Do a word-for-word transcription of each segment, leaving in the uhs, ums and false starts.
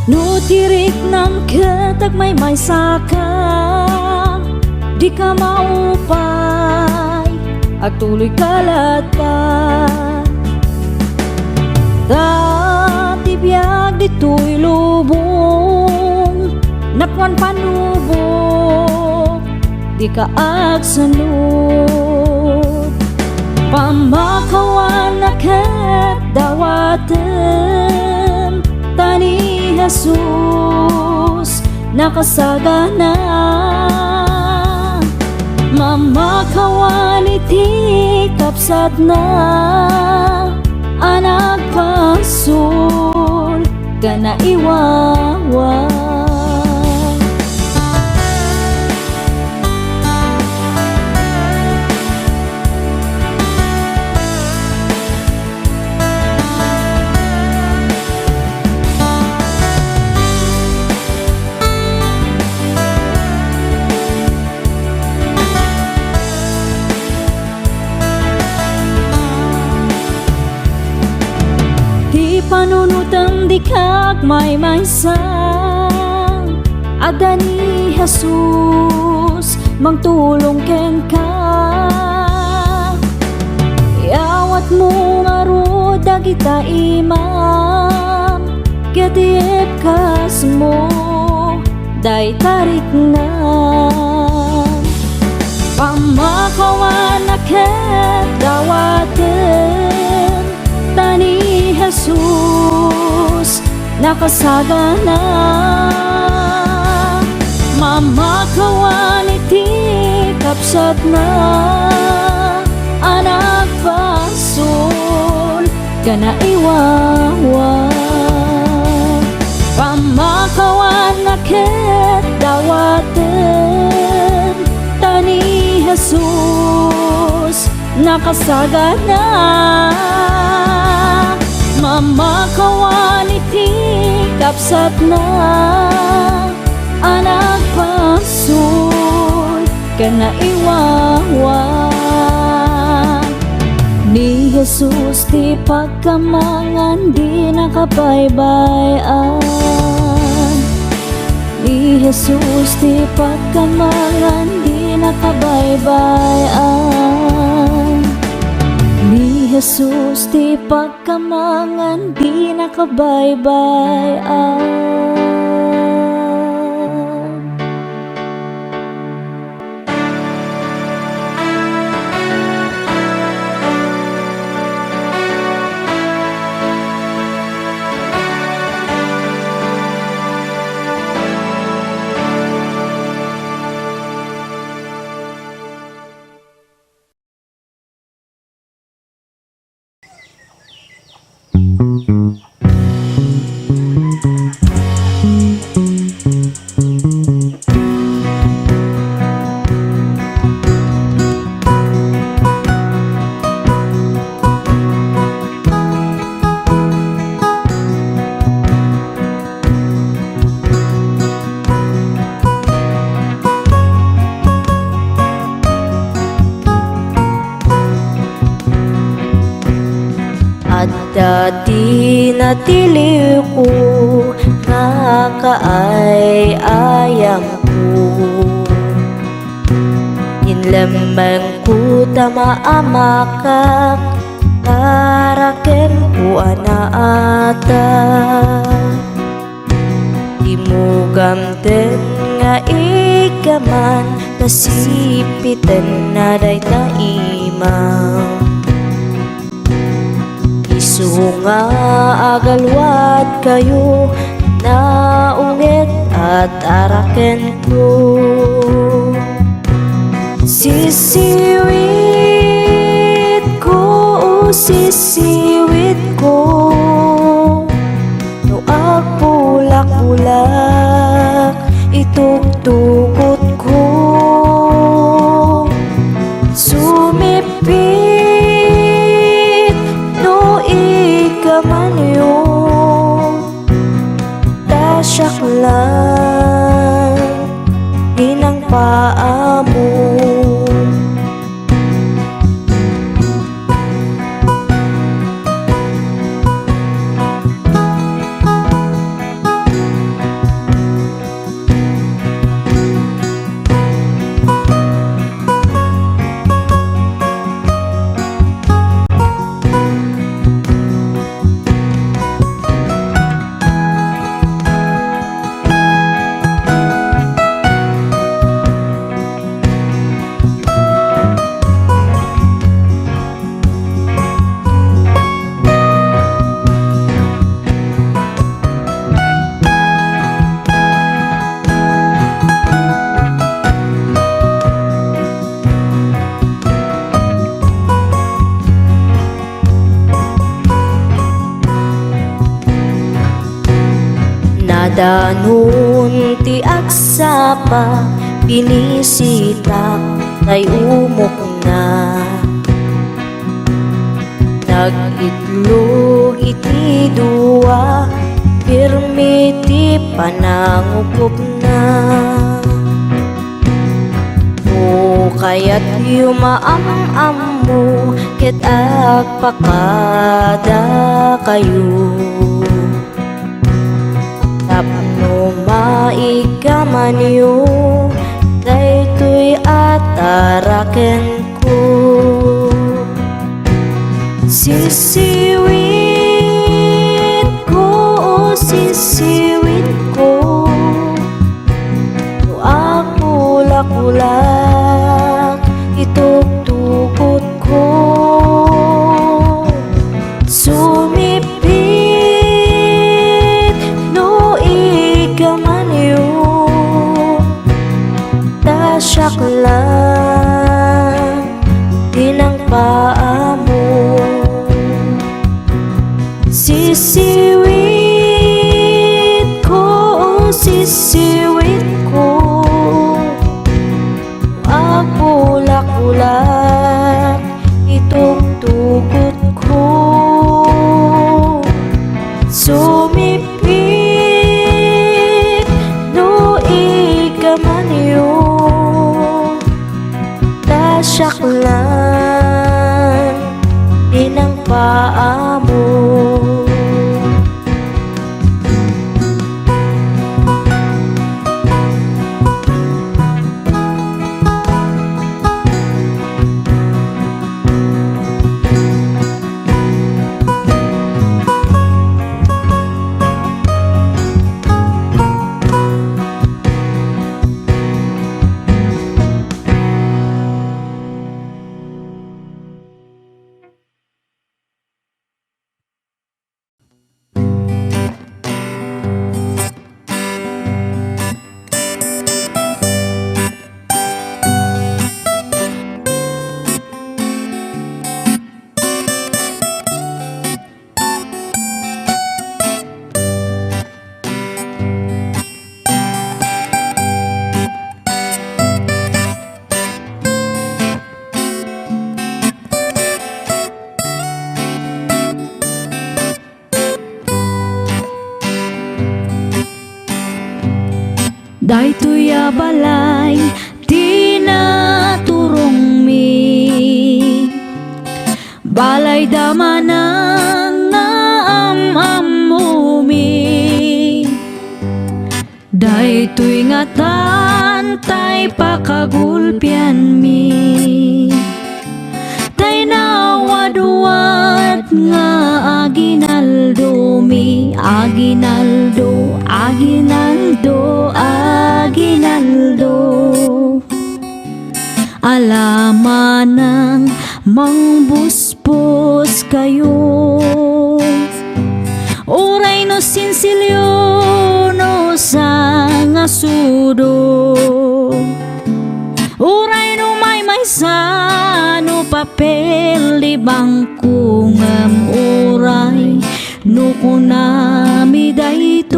No ti riknam ket agmaymaysaka, dika maupay, agtuloyka latta. Ta ti biag ditoy lubong, napuan pannubok, dika agsanud. Pammakawanna ket dawatem, ta ni Jesus nakasagana. Mammakawan iti kabsatna a nagbasol ken naiwawa. Ti panunotem, dika agmaymaysa. Adda ni Jesus mangtulong kenka. Iyawatmo ngarud dagita imam ket iibkasmo dayta riknam. Pammakawanna ket dawatem, ta ni Jesus nakasagana. Mammakawan iti kabsatna a nagbasol ken naiwawa. Pammakawanna ket dawatem, ta ni Jesus nakasagana. Mammakawan iti kabsatna a nagbasol ken naiwawa. Ni Jesus ti pagkamangan, dina kabaybay-an. Ni Jesus ti pagkamangan, dina kabaybay-an. Ni Jesus ti pagkamangan, dina kabaybay-an. Adda ti natiliwko nga kaay-ayamko. Inlemmengko ta maamakak, arakenko a naata. Dimo gamten nga iggaman, ta sipitenna dayta imam. Isu nga agalwadkayo, naunget a tarakenko. Sisiwitko, o sisiwitko, no agbulakbulak, itugtugotko. Sumipit no iggamanyo, ta siak lang ti nangpaammo. Danon ti agsapa, binisitak tay umokna. Nag-itlog iti dua, pirmi ti panangukopna. O kayatyo maam-ammo ket agpakadakayo. Tapno maigamanyo daytoy a tarakenko. Sisiwitko, o sisiwitko, no agkulakulak itugtugotko. Sumipit no igamanyo, ta siak lang ti nangpaammo. Sisiwitko, o sisiwitko, agkulakulak itugtugotko. Sumipit no igamanyo, ta siak lang ti nangpaammo. Daytoy a balay ti naturongmi, balay da manen nga am-ammomi. Daytoy ngatan tay pakagulpianmi. Tay nawadwad nga aginaldomi, aginaldo, aginaldo, aginaldo. Ala manang mangbusboskayo. Uray no sinsilyo no sangasudo. Uray no maymaysa no papel di bangko ngem uray no kunami daytoy.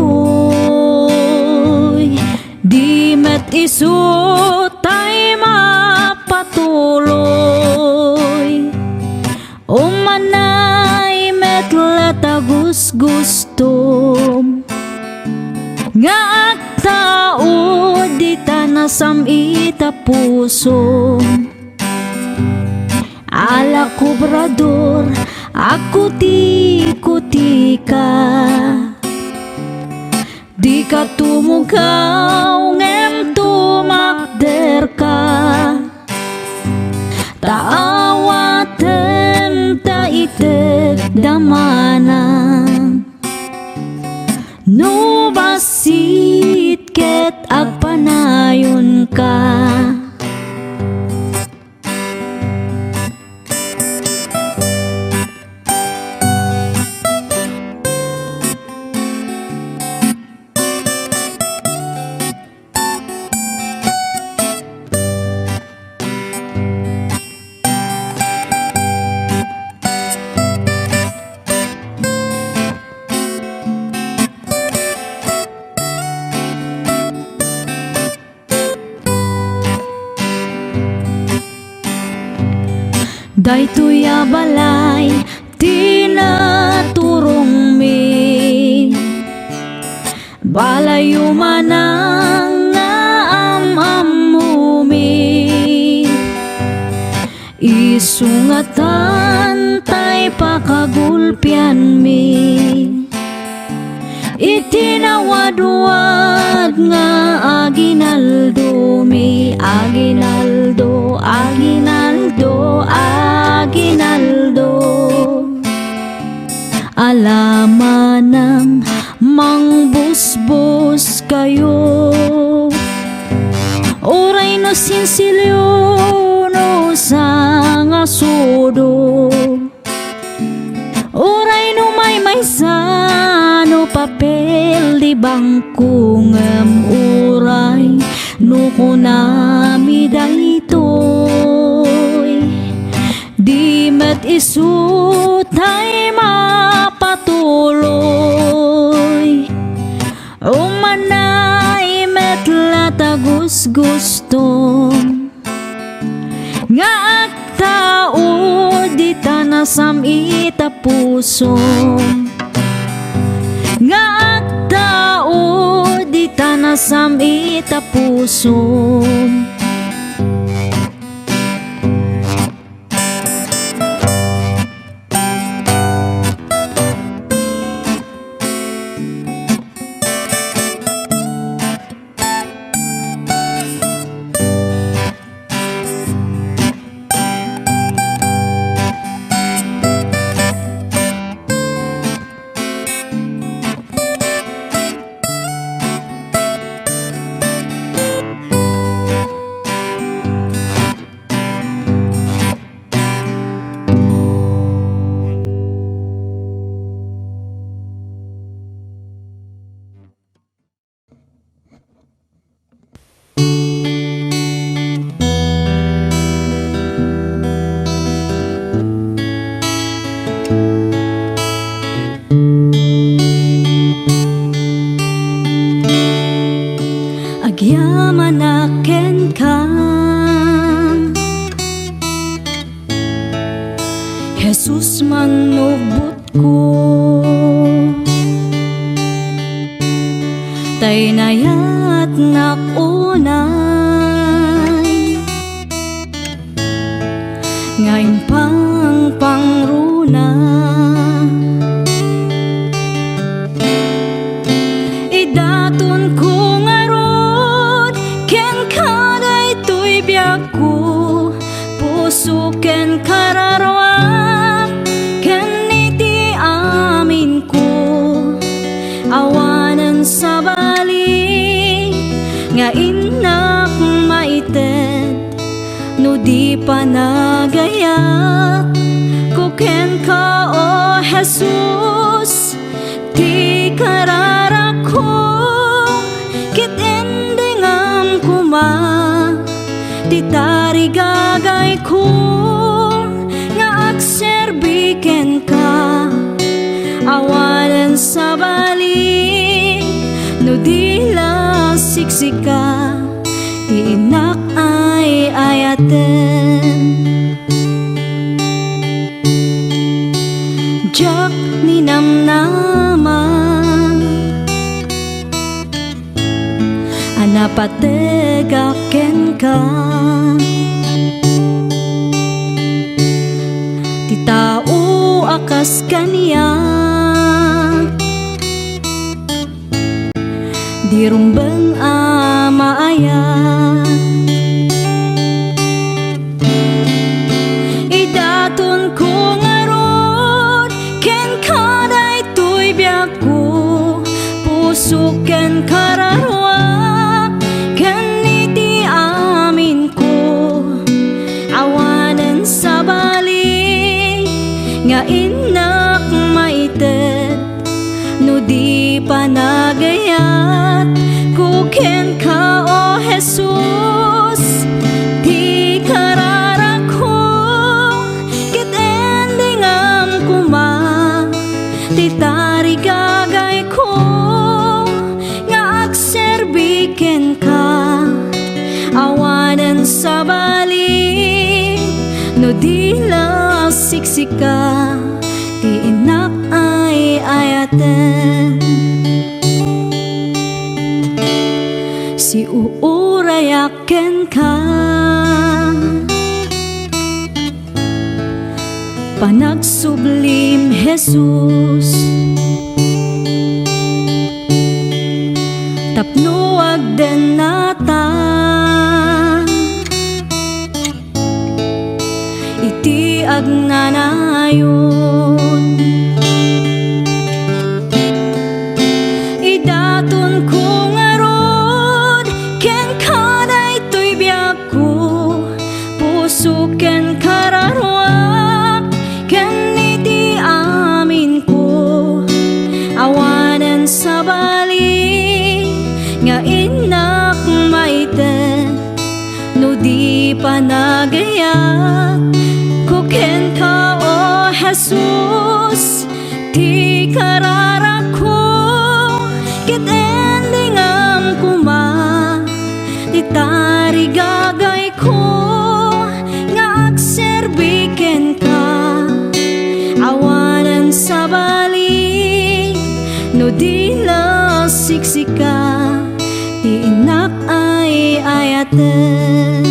Di met isu tay mapatuloy. Umanay met la ta gusgustom nga agtaud dita nasam-it a pusom. Ala kobrador, agkuti-kutika. Dika tumugaw ngem tumakderka, ta awatem ta ited da manen. No bassit ket agpanayonka. Daytoy a balay ti naturongmi. Balayyo manang nga am-ammomi. Isu nga tantay pakagulpianmi. Iti nawadwad nga aginaldomi, aginaldo, aginaldo, aginaldo. Ala manang mangbusbos kayo. Uray no sinsilyo no sangasudo. Uray no maymaysa no papel di bangko ngem uray no kunami daytoy. Di met isu tay mapatuloy. Umanay met la ta gusgustom nga agtaud dita nasam-it a pusom. Nga agtaud dita nasam-it a pusom. Agyamanak kenka, Jesus, manubbot ko. Tay nayatnak unay nga impangpangruna. Idatonko ngarud kenka daytoy biagko, puso ken kararuak, ken iti aminko. Awanen sabali nga innak maited no di panagayat ko kenka, O Jesus. Ti kararakko, ket indingam koma ti tarigagayko nga agserbi kenka. Awanen sabali no di la siksika ti innak ay-ayaten. Diak ninamnama a napategak kenka. Ti tao a kas kaniak, di rumbeng a maayat. Idatonko ngarud kenka daytoy biagko, puso ken kararuak, ken iti aminko. Awanen sabali nga innak maited no di panagayat ko kenka, O Jesus. Ti kararakko, ket indingam koma ti tarigagayko nga agserbi kenka. Awanen sabali no di la Sika ti innak ay-ayaten. Siuurayak kenka. Panagsublim, Jesus, tapno agdennata iti agnanayon. Idatonko ngarud kenka daytoy biagko, puso ken kararuak, ken iti aminko. Awanen sabali nga innak maited, no di panagayat ko kenka, O Jesus, ti kararakko, ket endingam koma ti tarigagayko nga agserbi kenka. Awanen sabali no di la siksika ti innak ay-ayaten.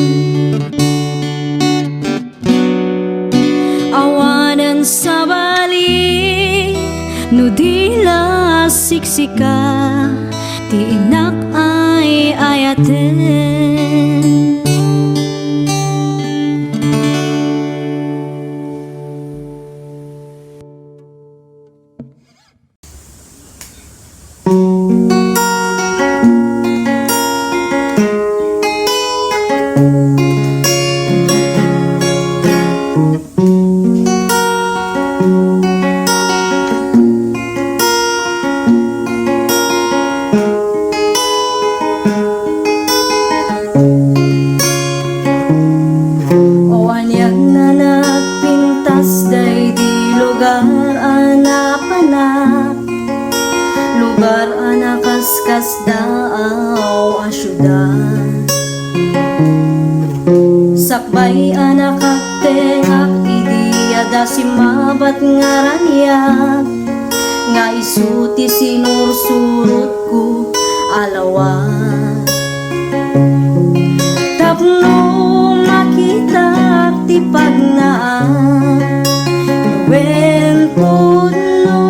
Awanen sabali no di la siksika ti innak ay-ayaten. O anian a nagpintas daydi lugar a napanak, lugar a nakaskasdaaw a siudad. Sakbay a nakagtengak idi adda simmabat nga raniag, nga isu ti sinursurotko a lawag. Tapno makitak ti pagnaak, wen pudno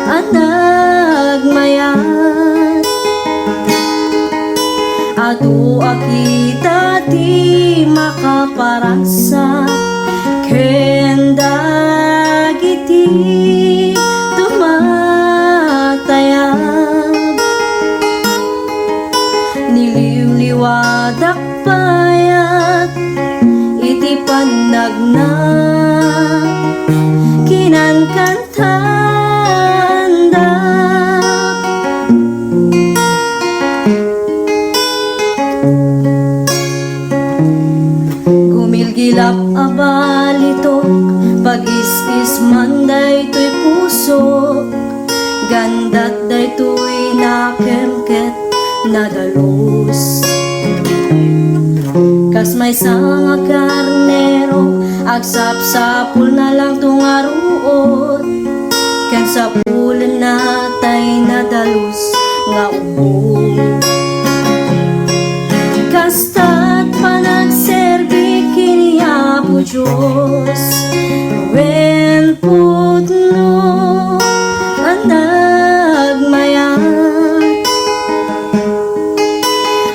a nagmayat. Adu a kita ti makaparagsak ken dagiti tumatayab. Niliwliwadak payat iti pannagna, kinankantandak. Gumilgilap a balitok, pagis-is man daytoy pusok, gandat daytoy nakem ket nadalus. Kas maysa nga karnero, agsapsapulna langto nga ruot, ken sapulenna tay nadalus nga ubbog. Kasta't panagserbi ken ni Apo Dios, wen pudno a nagmayat.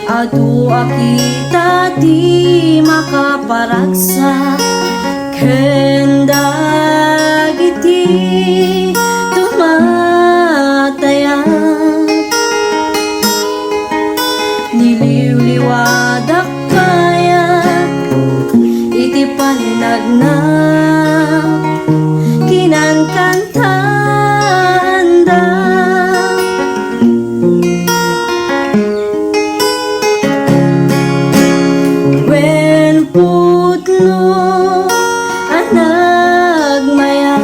Adu a kita ti makaparagsak ken dagiti tumatayab. Niliwliwadak kayat iti pannagna, kinankantandak. Wen pudno a nagmayat.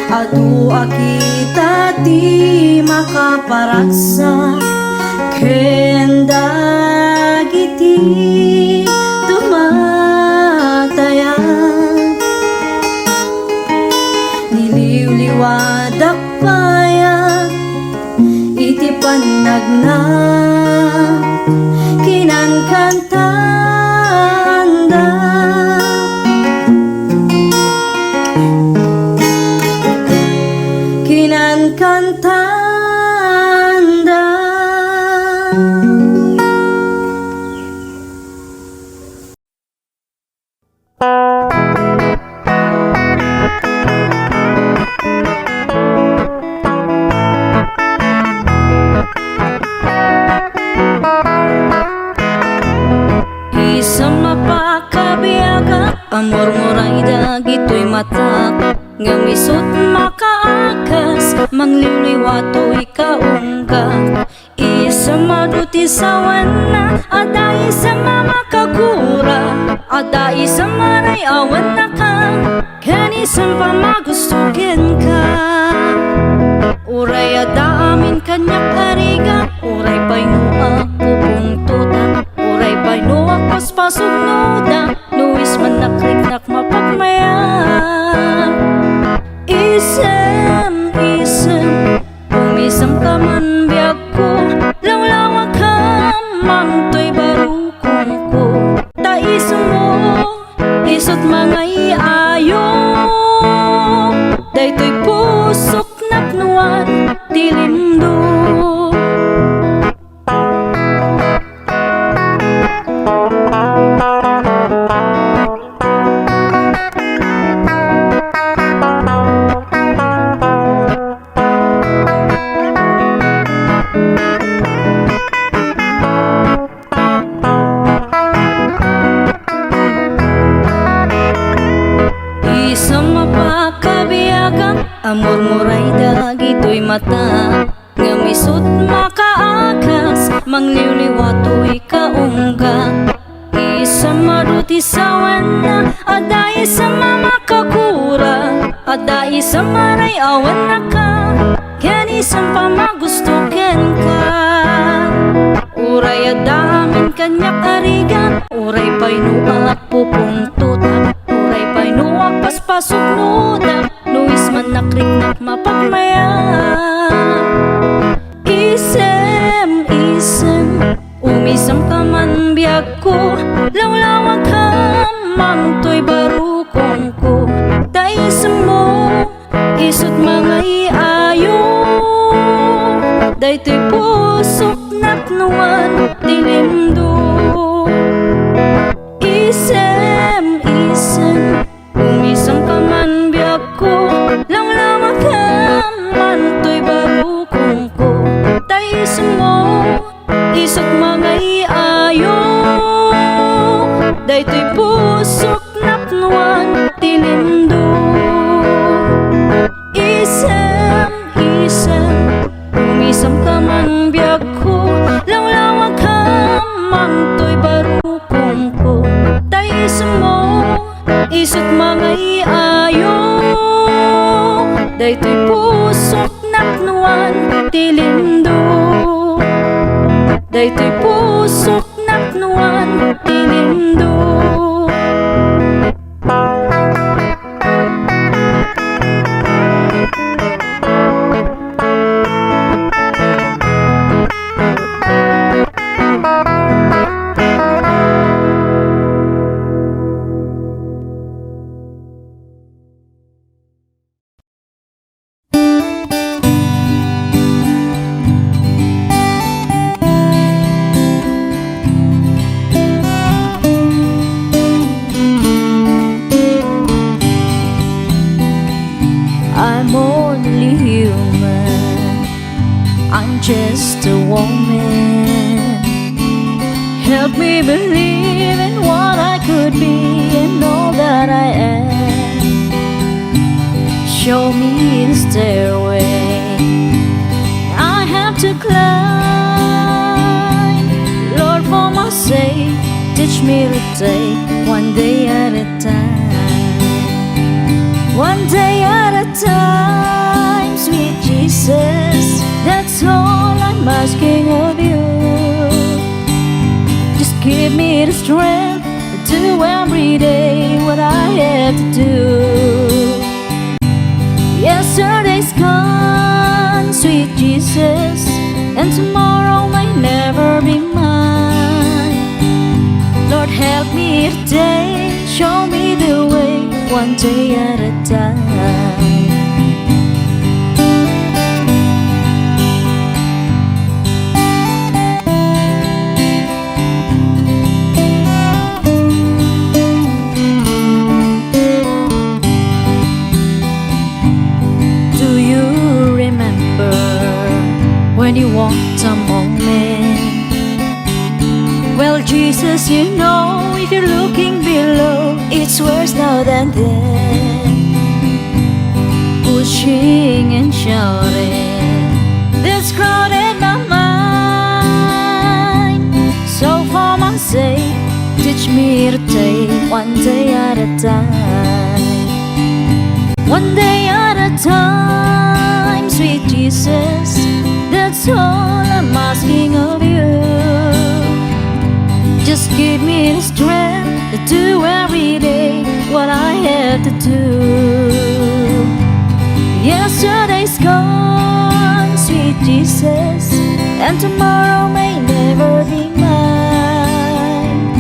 Adu a kita ti makaparagsak ken dagiti tumat- Payag iti pannagna, kinankantanda. Kinankantanda. Isem a pakabiagak a murmuray dagitoy matak, ngem isut' makaagas, mangliwliwa toy kaunggak. Isem adu ti sawenna, adda isem a makagura, adda isem a ray-awen naka, ken isem a magusto kenka. Uray adda amin kaniak a rigat, uray pay no agpupungtotak, uray pay no agpaspasugnodak, no ismennakrik mapagmayat. Isem, isem, umisemka man biagko, lawlawagkam man toy barukongko. Ta ismo, isut' mangay-ayo, daytoy pusok napnoan ti lindo. Isem a pakabiagak a murmuray dagitoy mata, ngem isut' makaagas, mangliwliwa toy kaunggak. Isem adu ti sawenna, adda isem a makagura, adda isem a ray-awen naka, ken isem a magusto kenka. Uray adda amin kaniak a rigat, uray pay no agpupungtotak, uray pay no agpaspasugnodak, no ismennakrik mapagmayat. Isem, isem, umisemka man biagko, lawlawagkam man toy barukongko. Ta ismo, isut' mangay-ayo, daytoy pusok napnoan ti lindo. Isem, isem, umisemka man biagko, lawlawagkam man toy barukongko. Ta ismo, isut' mangay-ayo, daytoy pusok napnoan ti lindo. Isem, isem, umisemka man biagko, lawlawagkam man toy barukongko. Ta ismo, isut' mangay-ayo, daytoy pusok napnoan ti lindo. Daytoy pusok napnoan ti lindo. I'm only human. I'm just a woman. Help me believe in what I could be and all that I am. Show me the stairway I have to climb. Lord, for my sake, teach me to take one day at a time. One day at a time, sweet Jesus, that's all I'm asking of you. Just give me the strength to do every day what I have to do. Yesterday's gone. And tomorrow may never be mine. Lord, help me today, show me the way, one day at a time. Do you remember when you walked among men? Well, Jesus, you know, if you're looking below, it's worse now than then. Pushing and shouting, this crowded my mind. So for my sake, teach me to take one day at a time. One day at a time, sweet Jesus, that's all I'm asking of you. Just give me the strength to do every day what I have to do. Yesterday's gone, sweet Jesus, and tomorrow may never be mine.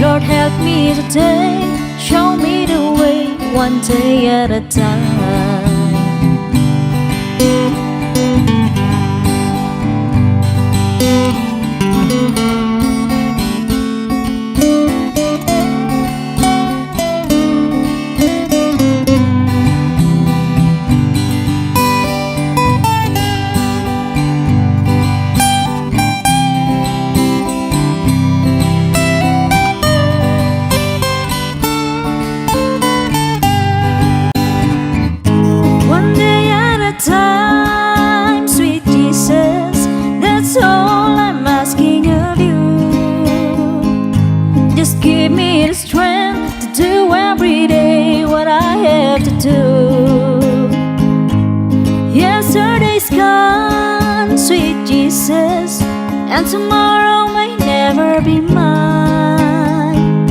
Lord, help me today, show me the way, one day at a time. One day at a time, sweet Jesus, that's all I'm asking of you. Just give me the strength to do every day what I have to do. Yesterday's gone, sweet Jesus, and tomorrow may never be mine.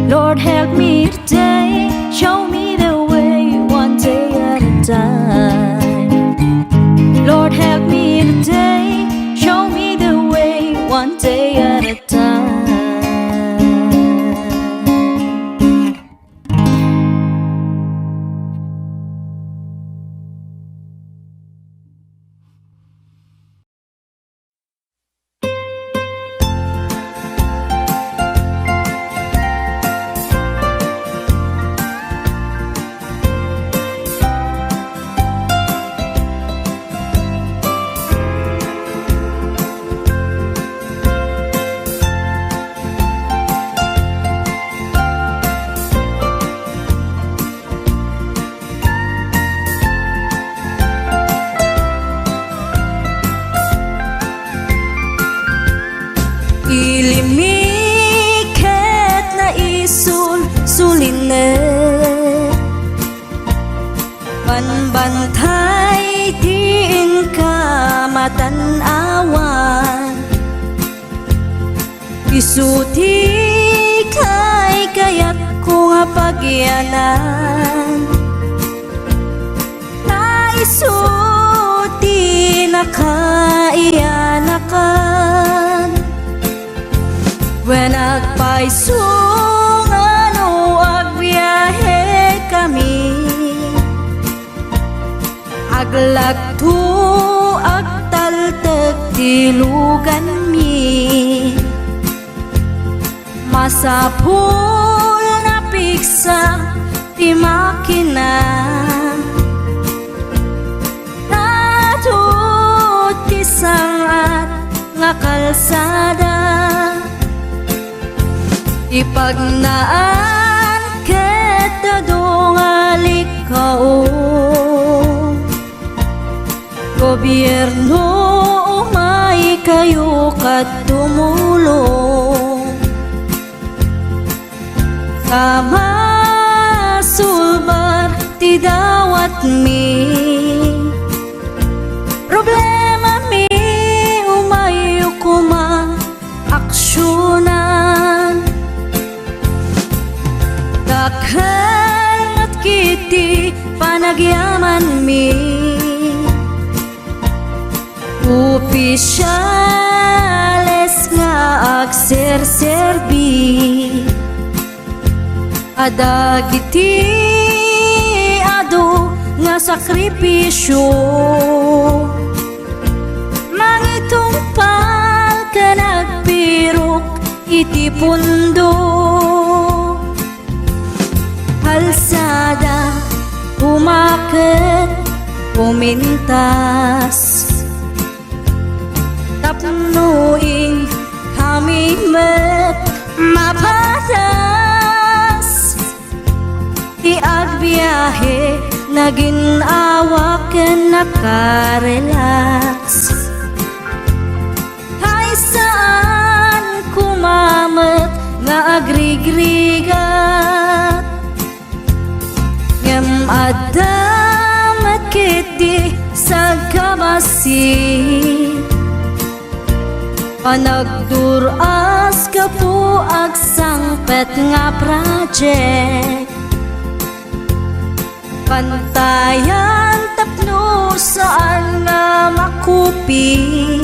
Lord, help me today, show me the way, one day at a time. Lord, help me today, show me the way, one day at a time. Ili mi ket naisul-sulinek. Banbantay ti inka matan-awan. Isu ti kaykayatko nga pagyanan. Ta isu ti nakaiyanakan. Wen agpayso nga no agbiahekami. Aglagto, agtaltek ti luganmi. Masapul nga piksa ti makina. Adu ti sangat nga kalsada. Ipagnaan ket adu nga likao. Gobierno, umaykayo ket tumulong. Ta masulbar ti dawatmi. Problemami, umayyo koma aksionan. Dakkel met ketdi panagyamanmi. Opisial Serserbi a dagiti adu nga sakripisio, mangitungpal ken agpirok iti pundo. Kalsada, umaket, umintas. Tapno inkami met mapadas. Ti agbiahe, nagin-awa ken nakarelax. Hay saan koma met nga agrigrigat. Ngem adda met ketdi sagkabasi, panagdur-as gapu agsangpet nga project. Pantayan tapno saan nga makupit.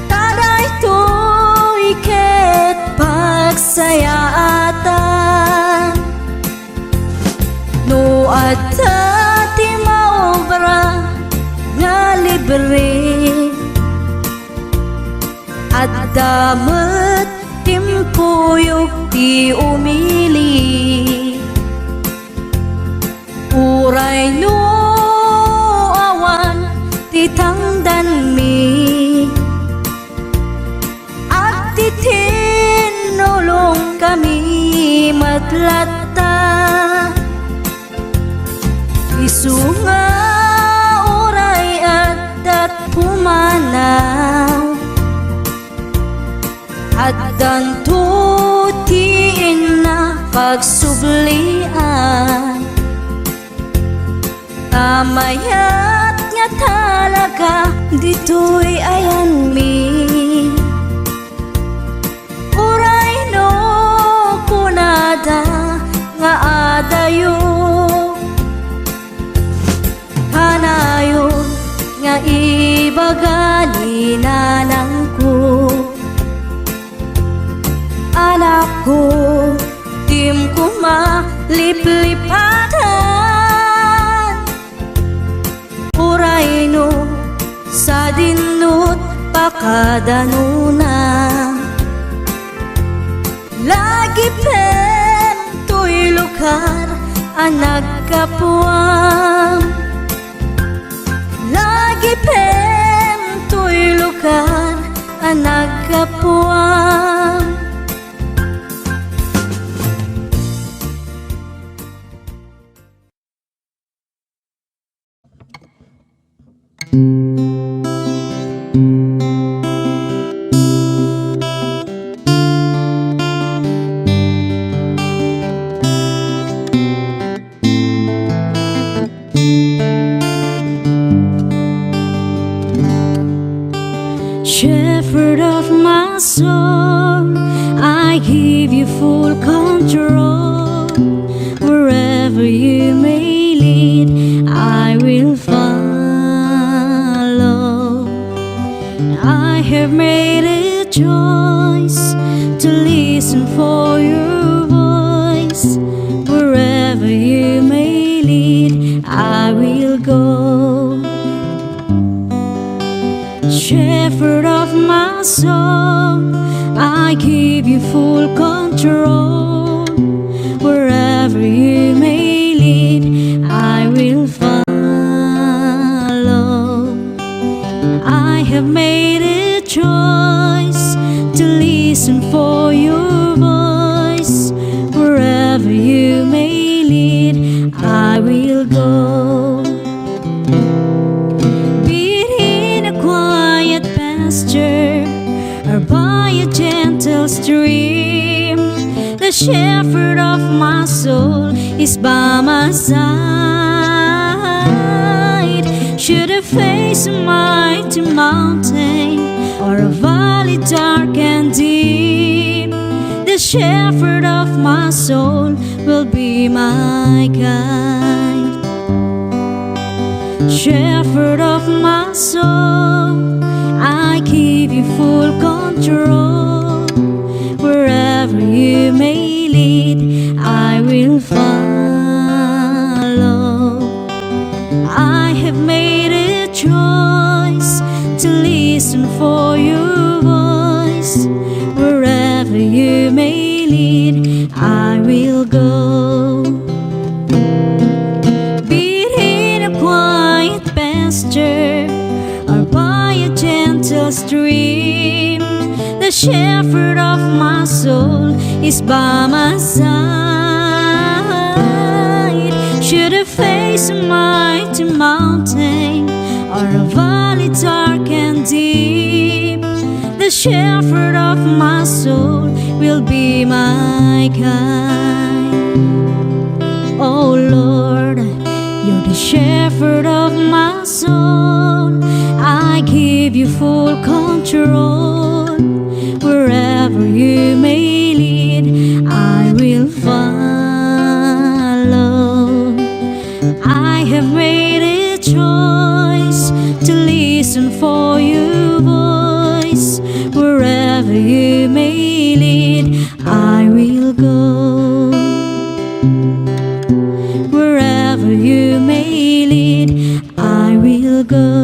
Ta daytoy ket pagsayaatan. No adda ti maobra nga libre, adda met timpuyog ti umili. Uray no awan ti tangdanmi, agtitinnulongkami met latta. Isu nga uray addat pumanaw, addanto ti inna pagsublian. Ta mayat nga talaga ditoy ayanmi. Uray no kunada nga adayo, kanayon nga ibaga ni nanangko. Anakko, dim koma liplipatan. Uray no sadinot pakadanona. Lagipem toy lugar a naggapuam. Lagipem toy lugar a naggapuam. Shepherd of my soul, I give you full control. Wherever you may lead, I will follow. I have made a choice to listen for your voice. Wherever you may lead, I will go. Shepherd of my soul, I give you full control. Wherever you may lead, I will follow. I have made a choice to listen for your voice. Wherever you may lead, I will go. Be it in a quiet pasture or by a gentle stream, the shepherd of my soul is by my side. Should I face a mighty mountain or a valley dark and deep, the shepherd of my soul will be my guide. Shepherd of my soul, I give you full control. Wherever you may lead, I will follow. I have made a choice to listen for your voice. Wherever you may lead, I will go. Be it in a quiet pasture or by a gentle stream, the shepherd of my soul is by my side. Should I face a mighty mountain or a valley dark and deep, the shepherd of my soul will be my guide. Oh Lord, you're the shepherd of my soul. I give you full control. Wherever you may lead, I will follow. I have made a choice to listen for your voice. Wherever you may lead, I will go. Wherever you may lead, I will go.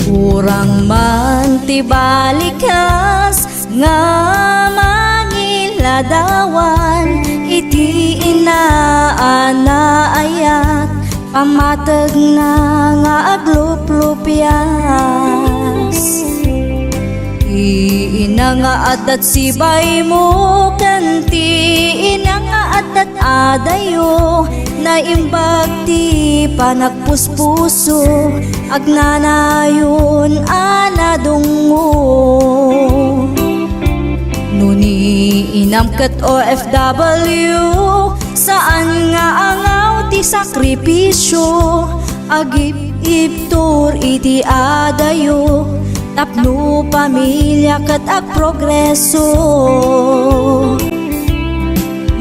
Kurang man ti balikas nga mangiladawan iti ina a naayat, pammategna nga agluplupias. Ti ina nga adda sibaymo ken ti ina nga adda adayo, naimbag ti panagpuspuso, agnanayon a nadungngo. No ni inam ket O F W, saan nga angaw ti sakripisio, agib-ibtur iti adayo, tapno pamilia ket agprogreso.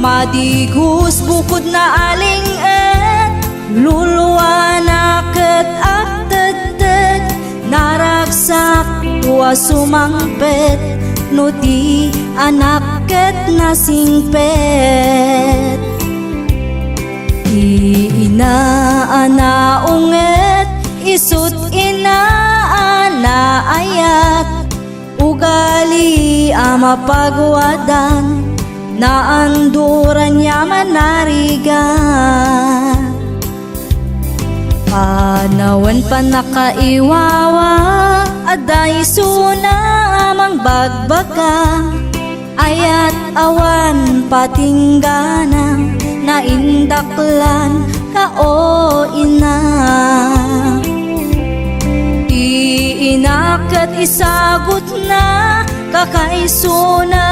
Madigos bukodna a ling-et, luluana ket agtedted, naragsak a sumangpet, no ti anak ket nasingpet. Ti ina a naunget, isut' ina a naayat, ugali a mapaguadan, naanduran a manarigat. Panawen pannakaiwawa, adda isuna a mangbagbaga. Ayat awan patinggana, naindaklan ka, o ina. Ti ina ket isagutna, kakaisuna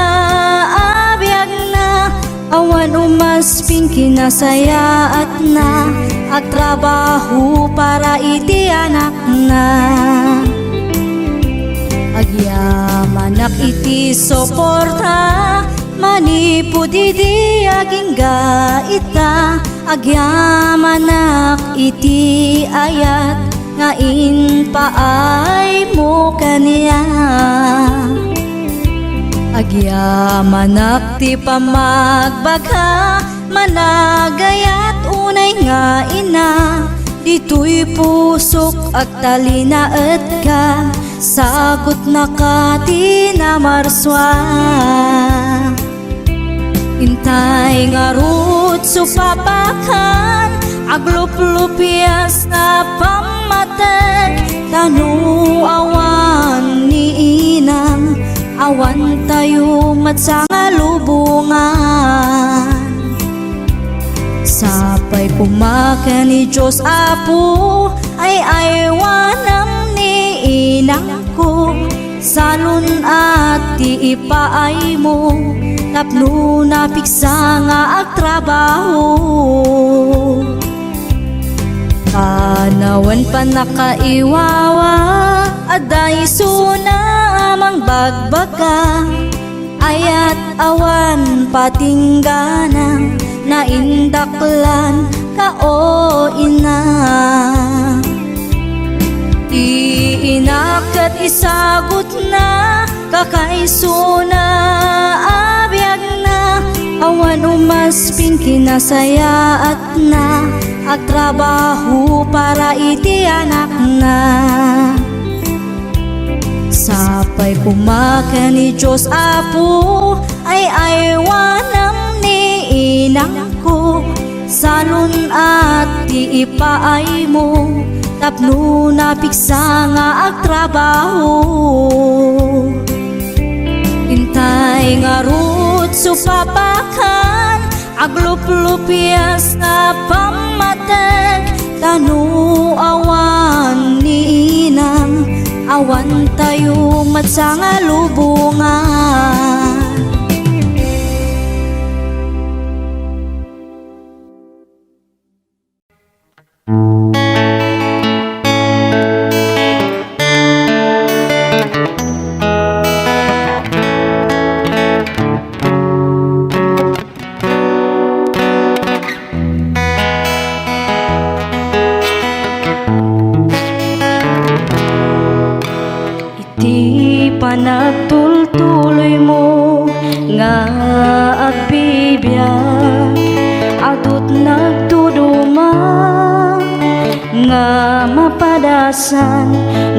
a biagna, awan umasping kinasayaatna, agtrabaho para iti anakna. Agyamanak iti suporta, manipud idi agingga ita, agyamanak iti ayat nga impaaymo kaniak. Agyamanak ti pammagbaga, managayat unay nga ina, ditoy pusok agtalinaetka, sagutnaka ti namarsua. Intay ngarud supapakan, agluplupias a pammateg, ta no awan ni inam, awantayo met sangalubongan. Sapay koma ken ni Dios Apo, ay-aywanam ni inangko, Salun-at ti ipaaymo tapno napigsa nga agtrabaho. Panawen pannakaiwawa, adda isuna a mangbagbaga. Ayat awan patinggana, naindaklan ka, o ina. Ti ina ket isagutna, kakaisuna a biagna, awan umasping kinasayaat na agtrabaho para iti anakna. Sapay koma ken ni Dios, Apo, ay-aywanam ni inangko. Salun-at ti ipaaymo tapno napigsa nga agtrabaho. Intay ngarud, supapakan, agluplupias nga pammateg, ta no awan ni inam, awantayo met sa nga lubongan. Iti panagtultuloymo nga agbibiag, adut nagtuduma nga mapadasan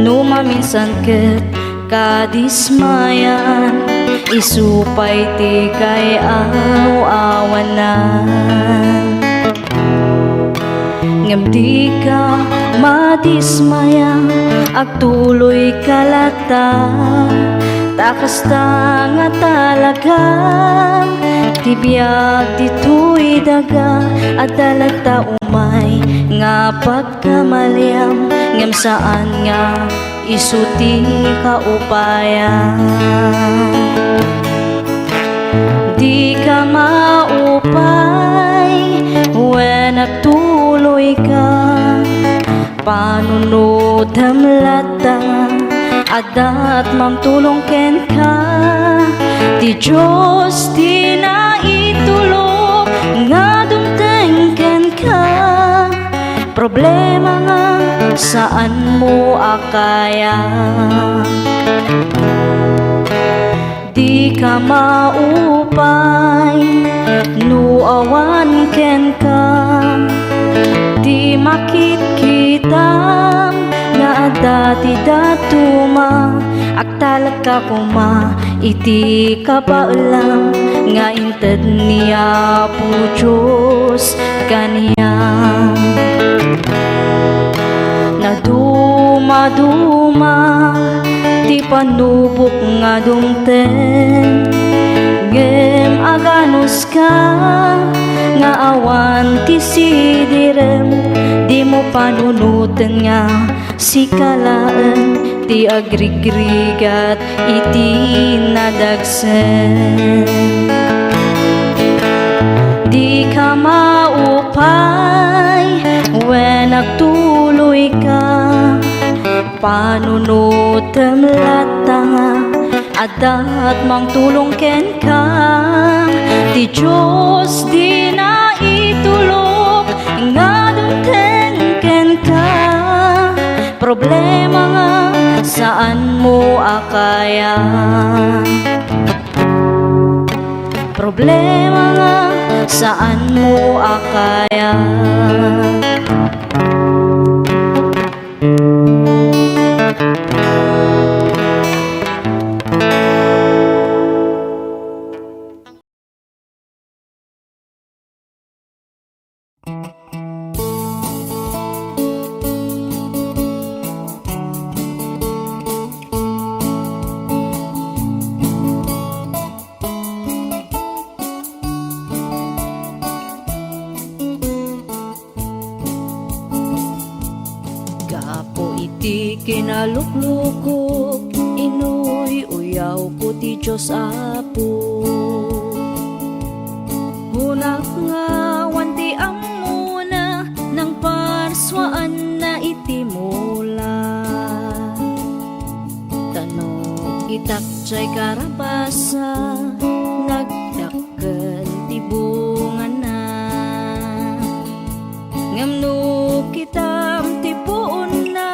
no maminsan ket kadismayan, isu pay ti kay-aw-awanan. Ngem dika madismaya, agtuloyka latta, ta kasta nga talaga ti biag ditoy daga. Adda latta umay nga pagkamaliam, ngem saan nga isu ti kaupayan. Dika maupay wen agtuloyka, panunotem latta, adda't mangtulong kenka. Ti Dios ti naitulok nga dumteng kenka. Problema nga saanmo a kaya. Dika maupay no awan kenka ti makitkitam nga adda ti dadduma. Agtalekka koma iti kabaelam nga inted ni Apo Dios kaniam. Nadumaduma ti panubok nga dumteng, ngem aganuska nga awan ti sidirem. Dimo panunoten nga sika laeng ti agrigrigat iti nadagsen. Dika maupay wen agtuloyka, panunotem latta nga adda't mangtulong kenka. Ti Dios ti naitulok nga dumteng kenka. Problema nga saanmo a kaya. Problema nga saanmo a kaya. Gapu Kinaluklukok, inuy-uyawko ti Dios, Apo. Hunak nga awan ti ammona, nangparsuaanna iti mula. Tano itak jay karabasa, nagdak- ken ti bungana. Ngem no kitam ti puonna,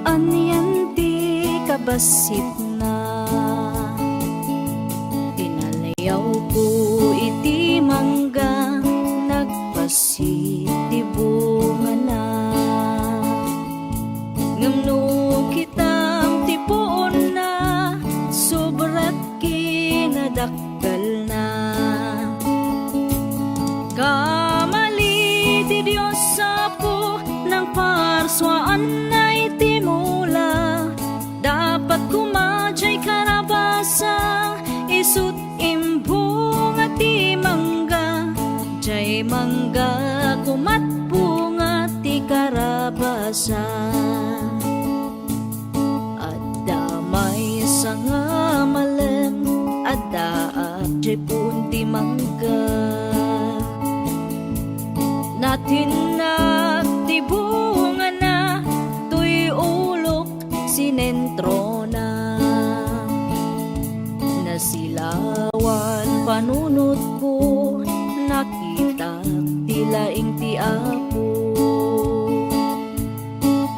anian ti kabassitna? Tinaliawko iti mangga, nagbassit ti bungana. Ngem no kitam ti puonna, sobra kinadakkelna. Kamali ti Dios, Apo, nangparsuaanna iti mula. Dapat koma jay karabasa, isut' imbunga ti mangga. Jay mangga komat bunga ti karabasa. Adda maysa nga malem, addaak jay puon ti mangga. Natinnag ti bungana, toy ulok sinentrona. Nasilawan panunotko, nakitak ti laing ti Apo.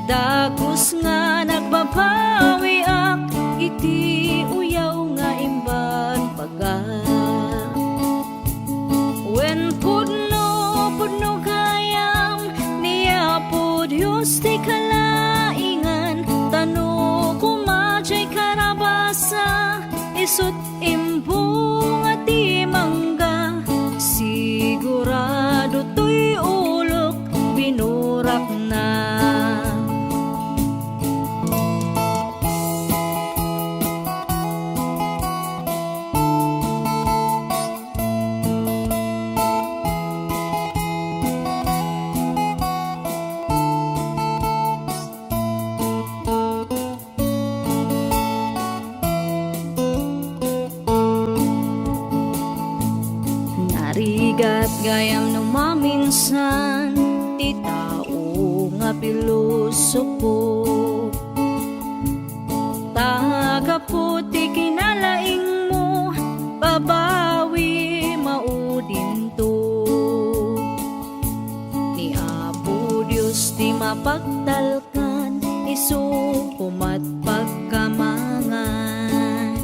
Dagus nga nagbabawiak iti uyaw nga imbagbaga. Wen pudno, pudno gayam ni Apo Dios ti kalaingan, tano koma jay karabasa, isut' imbunga ti mangga, sigurado toy ulok binurakna. Narigat gayam no maminsan ti tao nga pilosopo. Ta gapu ti kinalaingmo, babawi maudinto. Ni Apo Dios ti mapagtalkan, isu komat pagkamangan.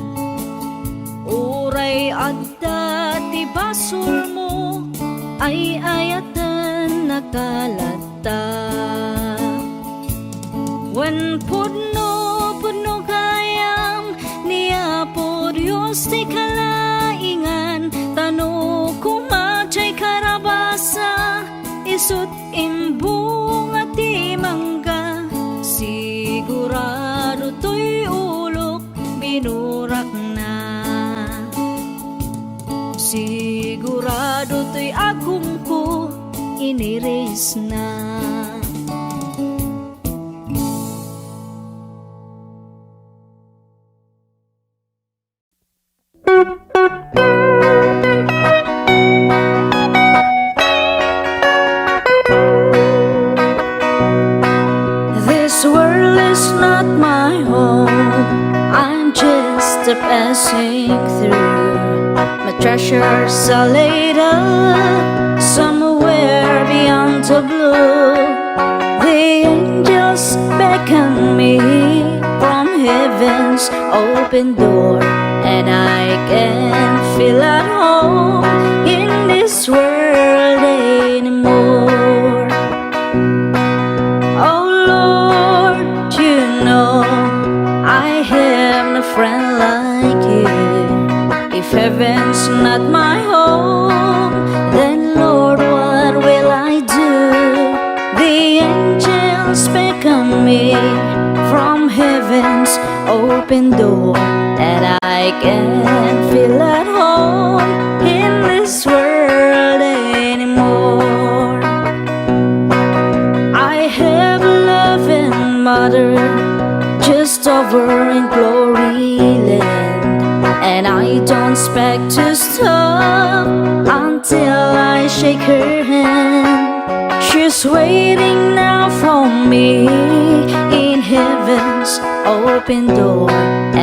Uray adda ti basolmo, ay-ayatenna kalatta. Wen pudno, pudno gayam ni Apo Dios ti kalaingan, tano koma jay karabasa, isut' imbunga ti mangga, sigurado toy ulok binurakna. Sigurado toy agumko inirisna. This world is not my home. I'm just a passing through. My treasures are laid up somewhere beyond the blue. The angels beckon me from heaven's open door, and I can feel at home in this world anymore. Oh Lord, you know I have no friend like you. If heaven's not my home, then Lord, what will I do? The angels beckon me from heaven's open door, and I can't feel at home in this world anymore. I have a loving mother over in glory land, and I don't expect to stop until I shake her hand. She's waiting now for me in heaven's open door,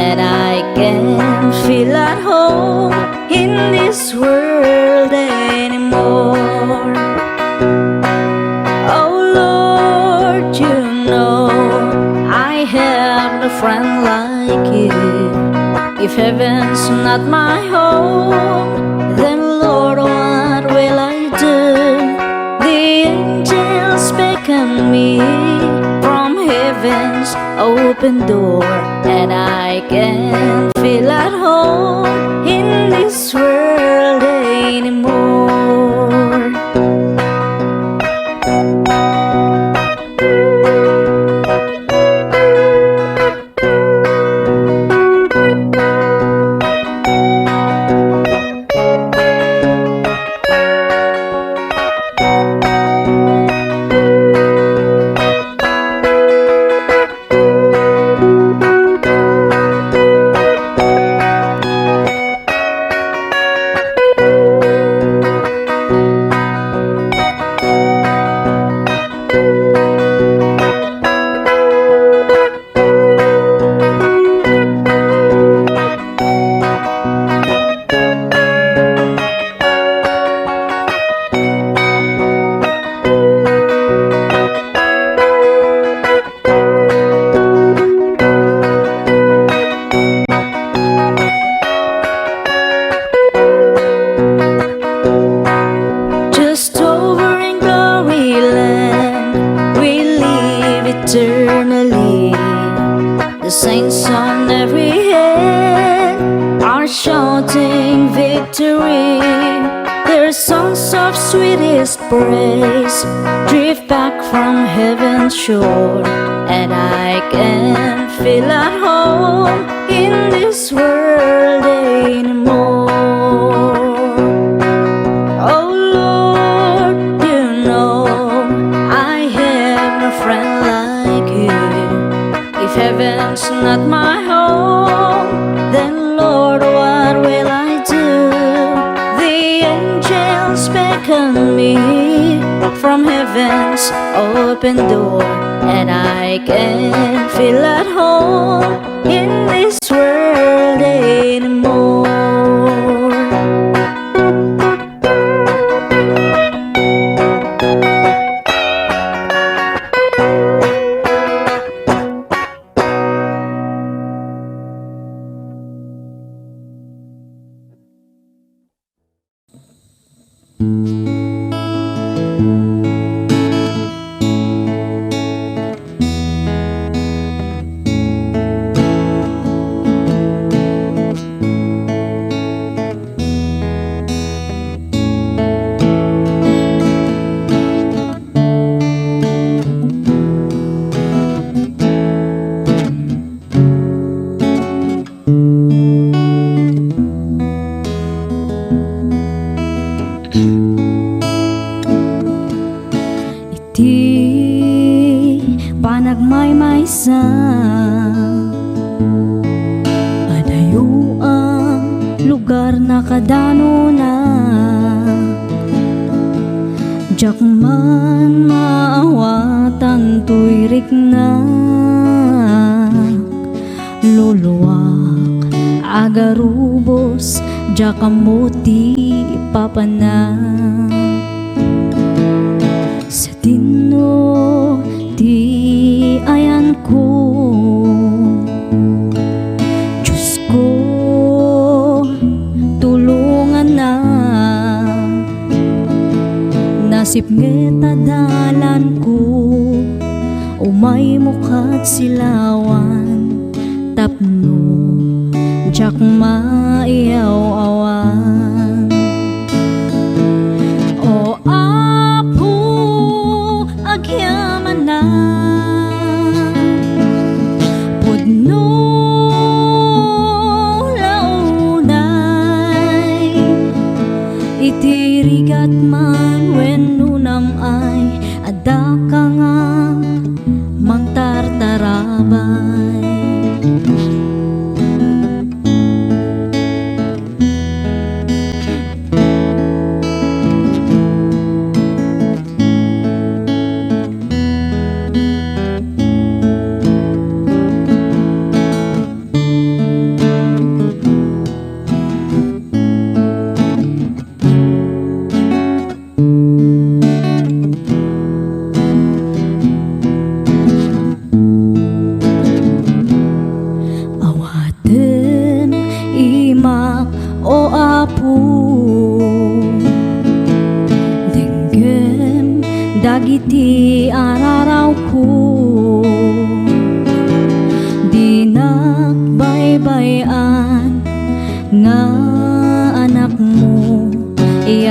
and I can feel at home in this world anymore. Oh Lord, you know I have no friend like you. If heaven's not my home, then Lord, what will I do? The angels beckon me from heaven's open door, and I can feel at home in this world anymore. Just over in glory land, we live eternally. The saints on every hand are shouting victory. Their songs of sweetest praise drift back from heaven's shore, and I can feel at home in this world anymore. Oh Lord, you know I have no friend like you. If heaven's not my home, then Lord, what will I do? The angels beckon me from heaven's open door, and I can feel at home in this world anymore. Iti panagmaymaysa, adayo a lugar nakadanona. Diak man maawatan toy riknak. Luluak, agarubos, diak ammo ti papanak. Sadino ti ayanko, Diosko, tulongannak. Nasipnget a dalanko, umaymo kad silawan, tapno diak maiyaw-awan. O Apo, agyamanak, pudno la unay, iti rigat man wenno nam-ay, adda ka nga mangtartarabay.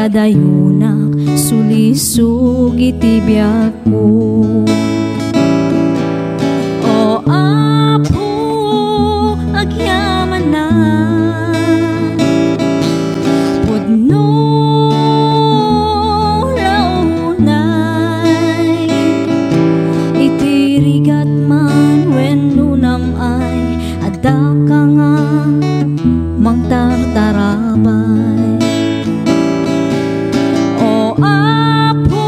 Kadayonak sulisog iti biagko. O Apo, agyamanak, pudno la unay iti rigat man wenno nam-ay, adda ka nga mangtartarabay. O Apo,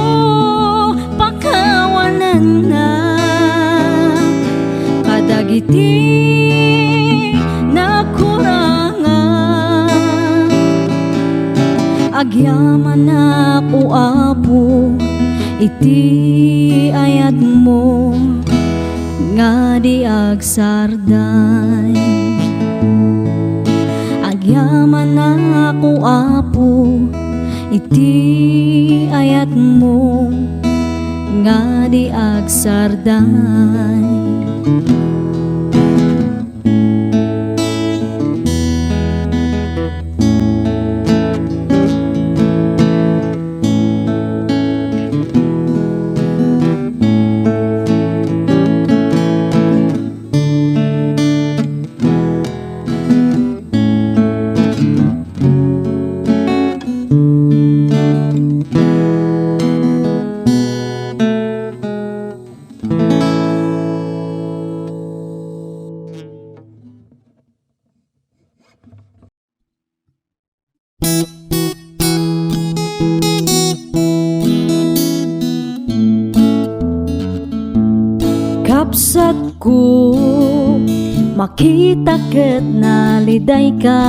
pakawanennak kadagiti nakurangak. Agyamanak, O Apo, iti ayatmo nga di agsarday. Agyamanak, O Apo, iti ayatmo nga di agsarday. Kabsatko, makitak ket nalidayka,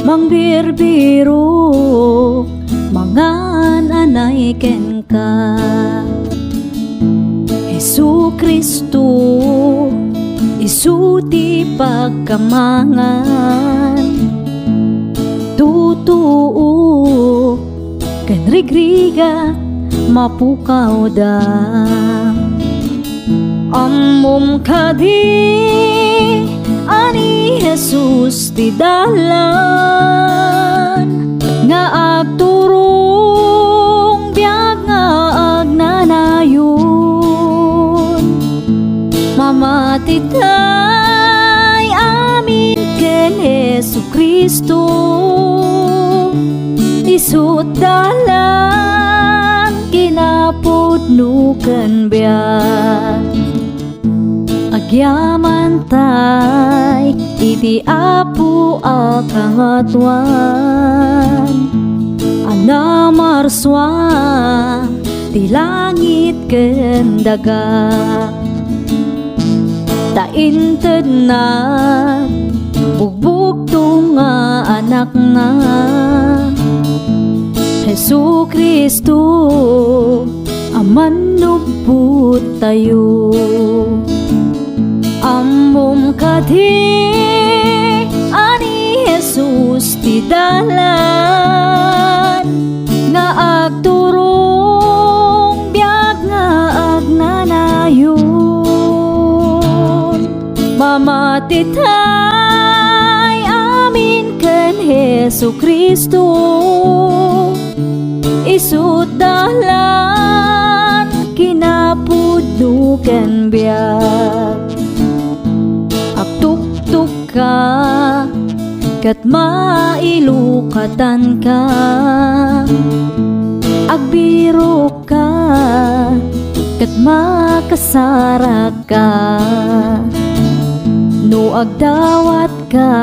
mangbirbirok, mangan-anay kenka. Jesu-Cristo, isu ti pagkamangan. Tutuo ken rigrigat, mapukawda. Ammom kadi a ni Jesus ti dalan nga agturong biag nga agnanayon? Mamatitay amin ken Jesu-Cristo, isut dalan, kinapudno ken biag. Agyamantay iti Apo a Kangatoan, a namarsua ti langit ken daga. Ta intedna bugbugtong nga Anakna, Jesu-Cristo, a mannubbottayo. Ammom kadi a ni Jesus ti dalan nga agturong biag nga agnanayon? Mamatitay amin ken Jesu-Cristo, isut dalan, kinapudno ken biag. Agtuktok ka ket mailukatanka. Agbirok ka ket makasaragka. No agdawatka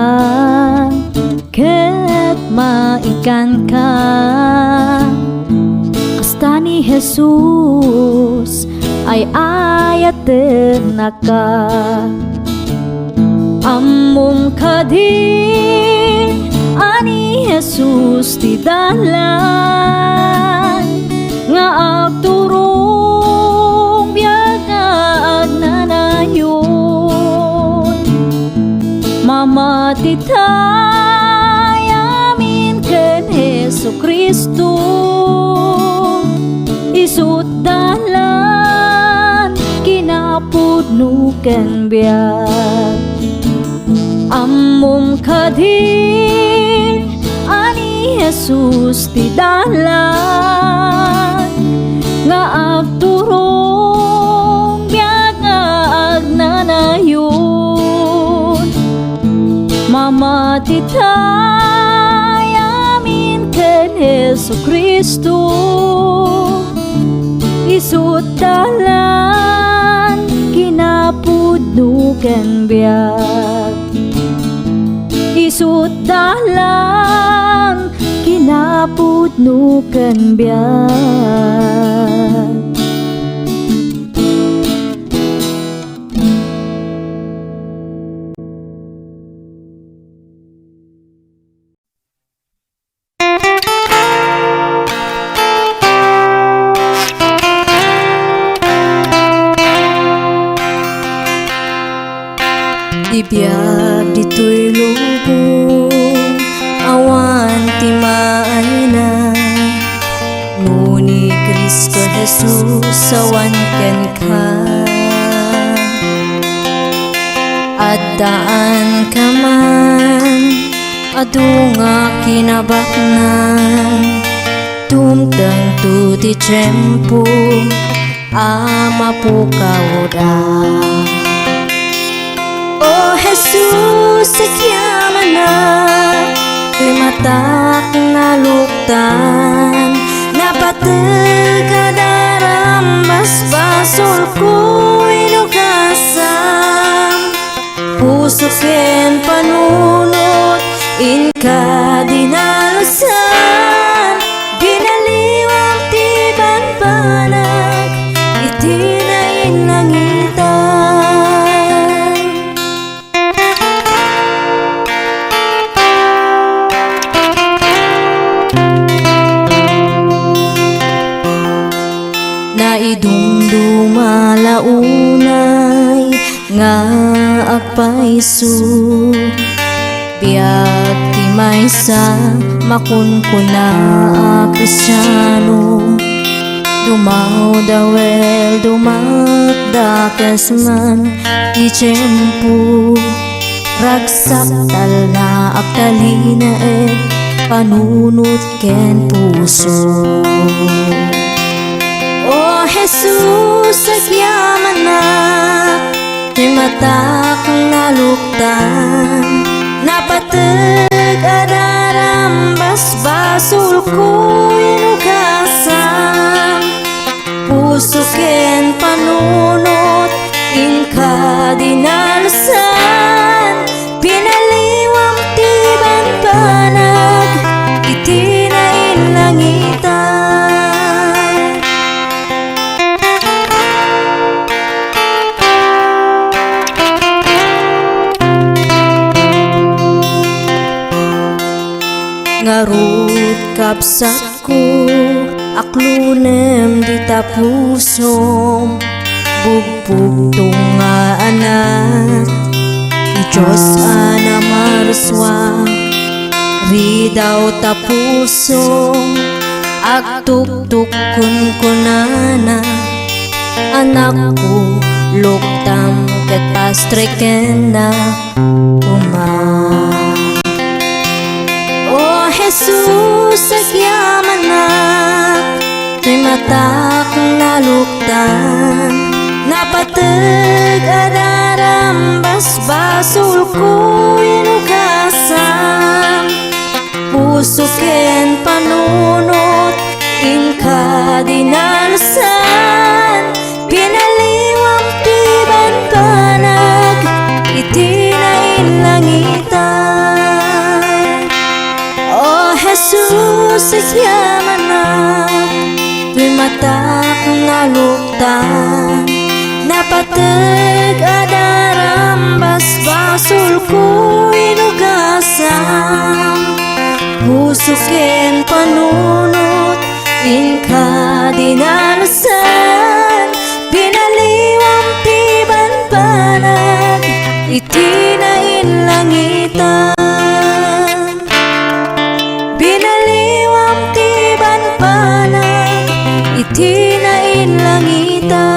ket maikanka, kasta ni Jesus, ay-ayatennaka. Ammom kadi a ni Jesus ti dalan nga agturong biag nga agnanayon? Mamatitay amin ken Jesu-Cristo, isut dalan, kinapudno ken biag. Ammom kadi a ni Jesus ti dalan nga agturong biag nga agnanayon. Mamati tay amin ken Jesu-Cristo. Isu't dalan, kinapudno ken biag. Isu't dalan, kinapudno ken biag. Ti biag ditoy lubong, awan ti maayna. No ni Cristo Jesus awan kenka, addaanka man, adu nga kinabaknang. Tumtengto ti tiempo a mapukawda. O Jesus, agyamanak, ti matak naluktan, napateg a daram, basbasolko, inugasam. Puso ken panunot, inka dinalsan, binaliwam ti banbanag, iti nainlangitan. Naidumduma la unay nga agpayso. Biag ti maysa makunkuna a Kristiano. Dumawdaw ket dumadakes man ti tiempo. Ragsak talna, agtalinaed panunot ken puso. O Jesus, agyamanak, ti matak naluktan, napateg a daram, basbasolko, inugasam. Puso ken panunot, inka dinalsan, binaliwam ti banbanag, iti nainlangitan. Ngarud, kabsat ko, aklonem dita pusom, bugbugtong nga anak ti Dios a namarsua. Ridaw ta pusom, agtuktok kunkunana, anakko, luktam ket pastrekennak koma. O Jesus, agyamanak, ti matak naluktan, napateg a daram, basbasolko, inugasam. Puso ken panunot, inka dinalsan, binaliwam ti banbanag, iti nainlangitan. O Jesus, agyamanak, ti matak naluktan, napateg a daram, basbasolko, inugasam. Puso ken panunot, inka dinalsan, binaliwam ti banbanag, iti nainlangitan. Binaliwam ti banbanag, iti nainlangitan.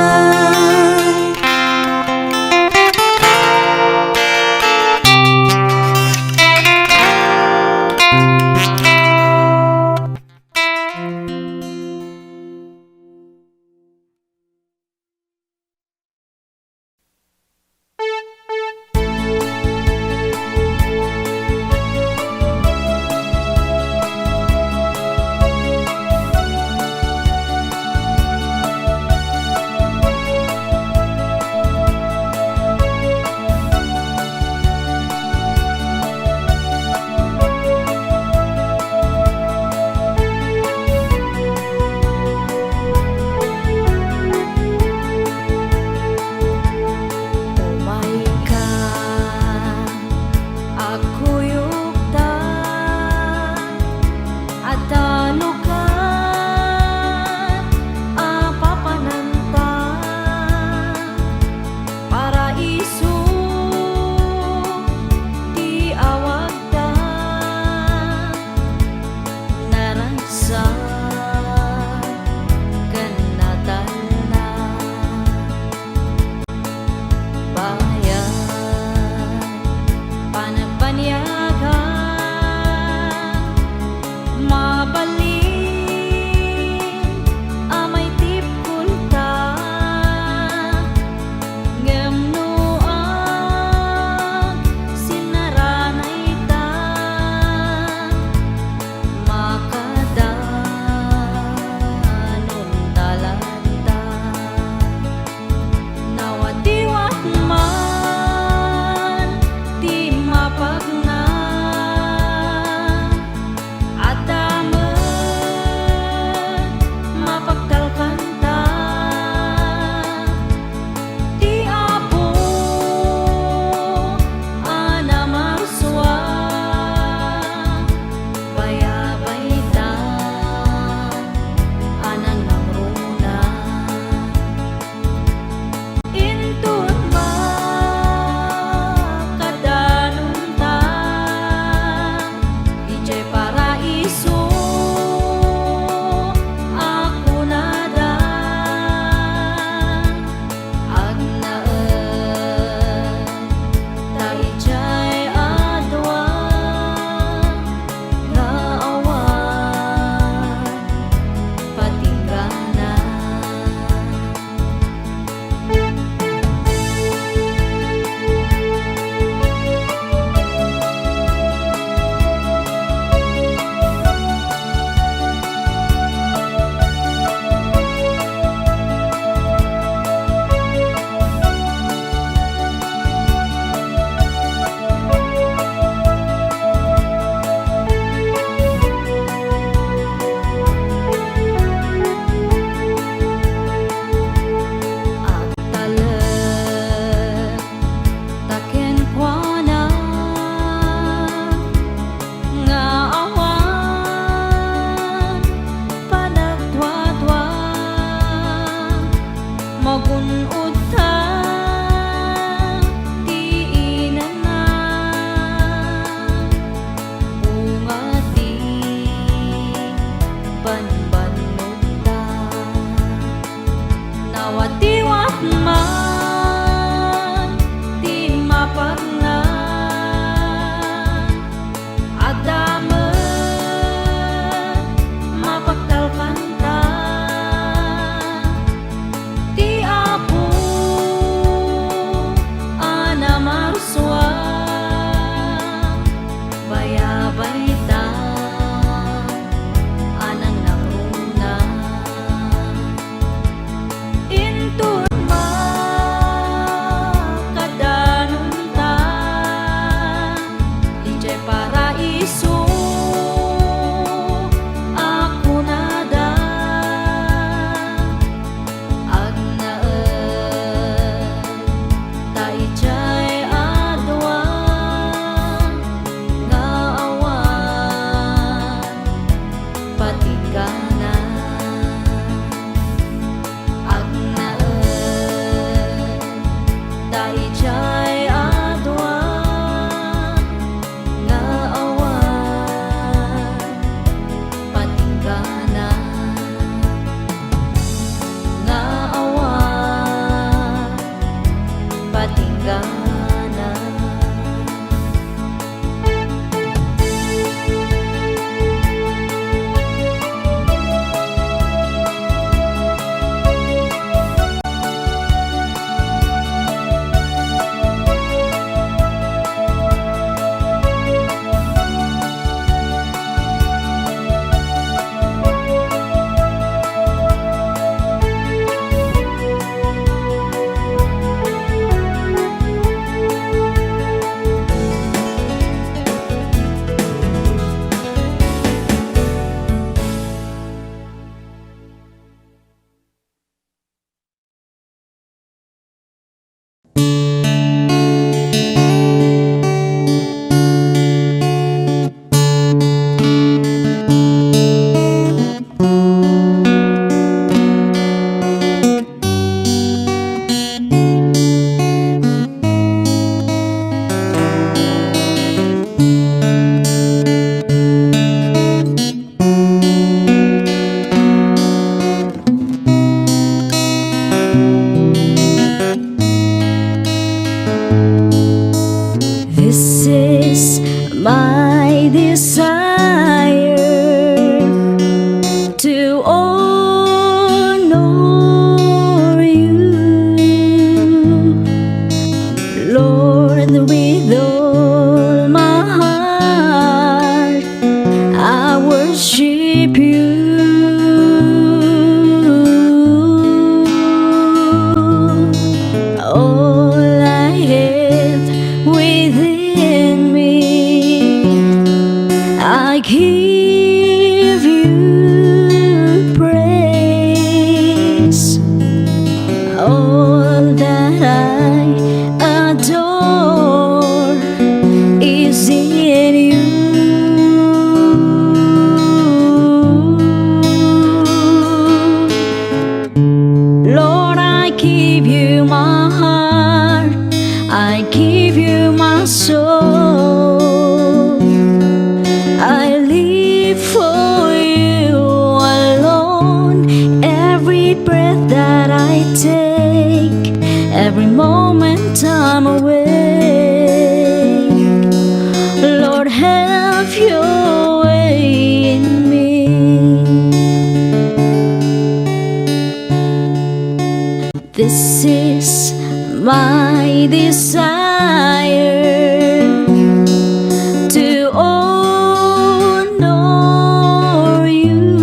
With all my heart, I worship you. All I have within me, I give you praise. All that I adore is in you. Lord, I give you my heart, I give you my soul. I live for you alone. Every breath that I take, every moment I'm awake, Lord, have your way in me. This is my desire to honor you,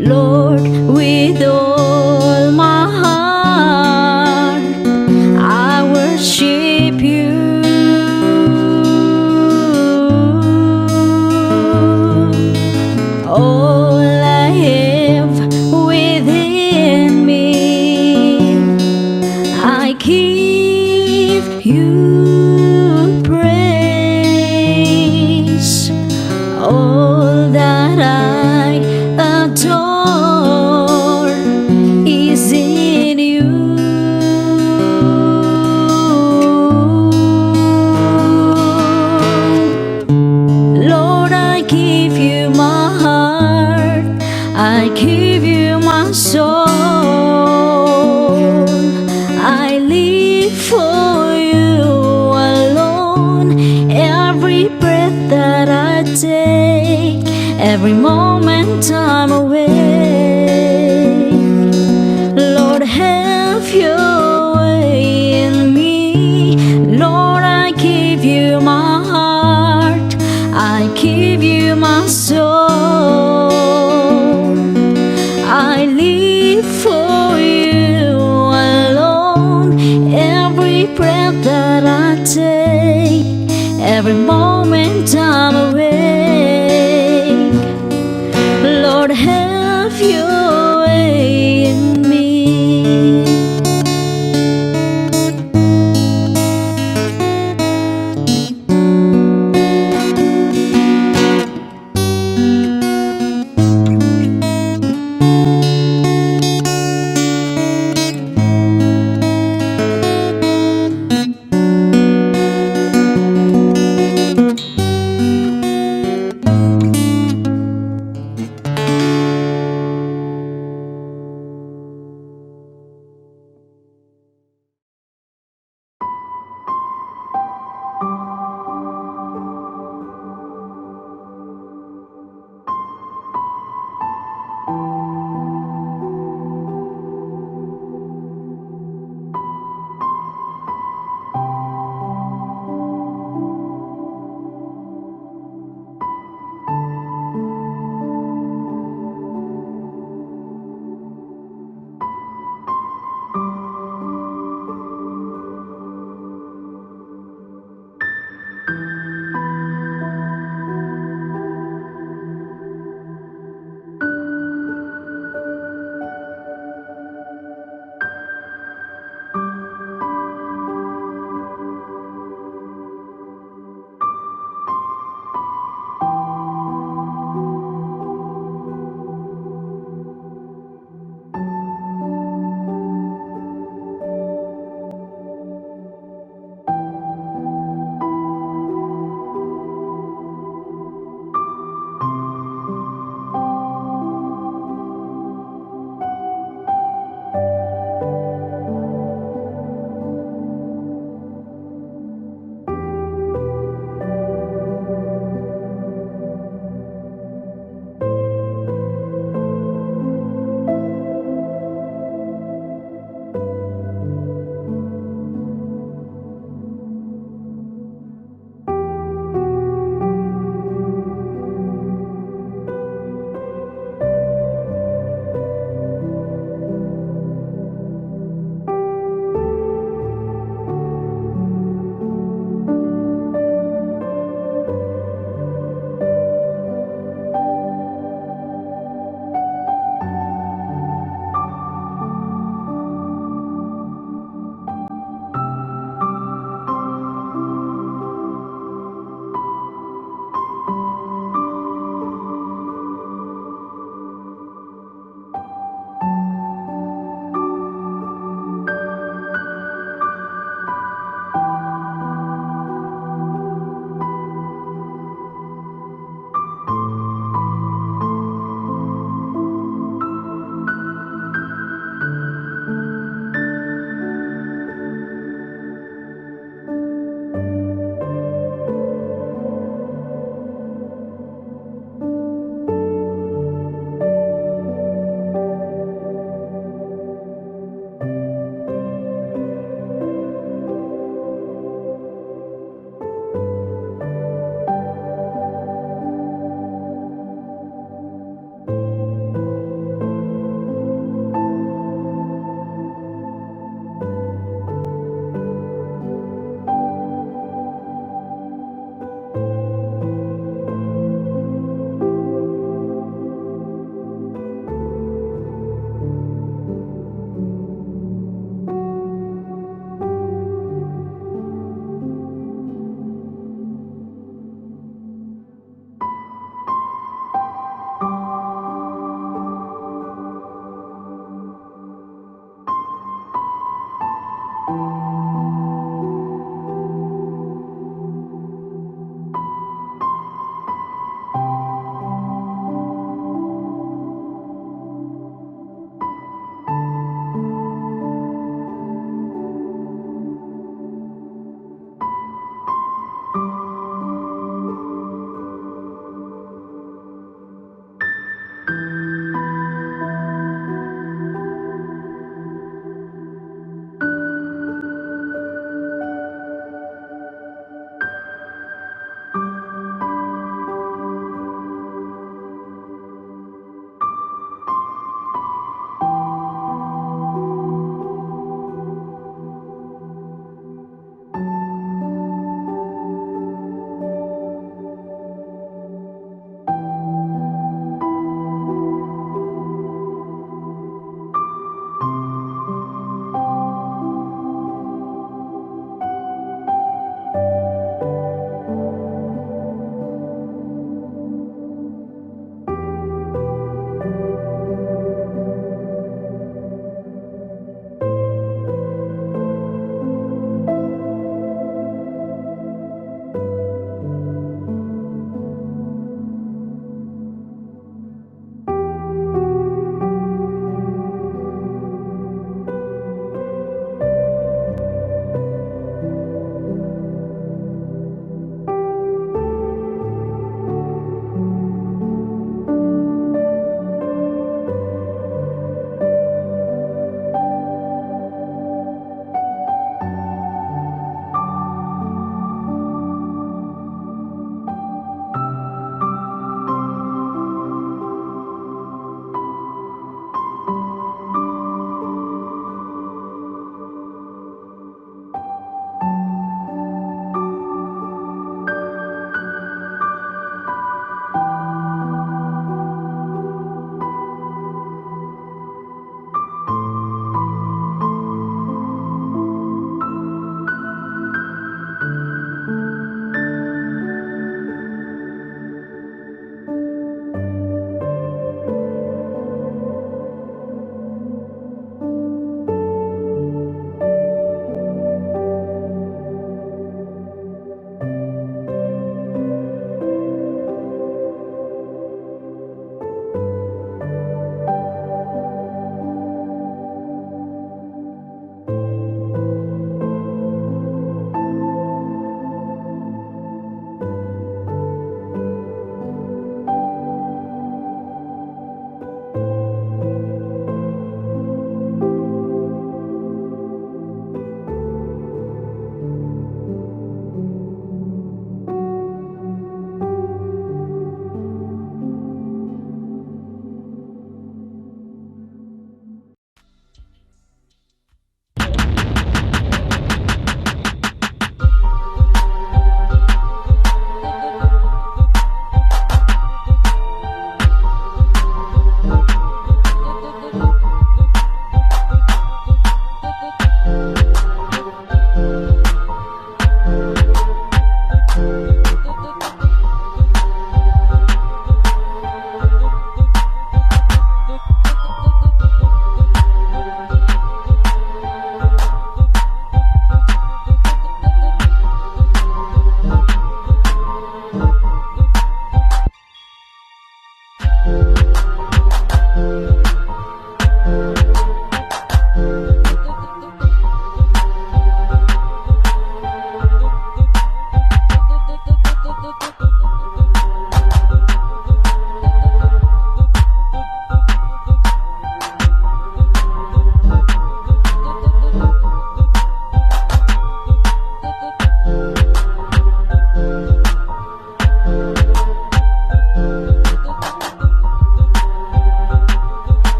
Lord, with all my heart. I worship you. All I have within me, I give you praise. All that I adore is in you. Lord, I give you my heart, I give you my soul. I live for you alone. Every breath that I take, every moment I'm awake, Lord, have your way in me. Lord, I give you my heart, I give you my soul. I live for you alone. Every breath that I take, every moment I'm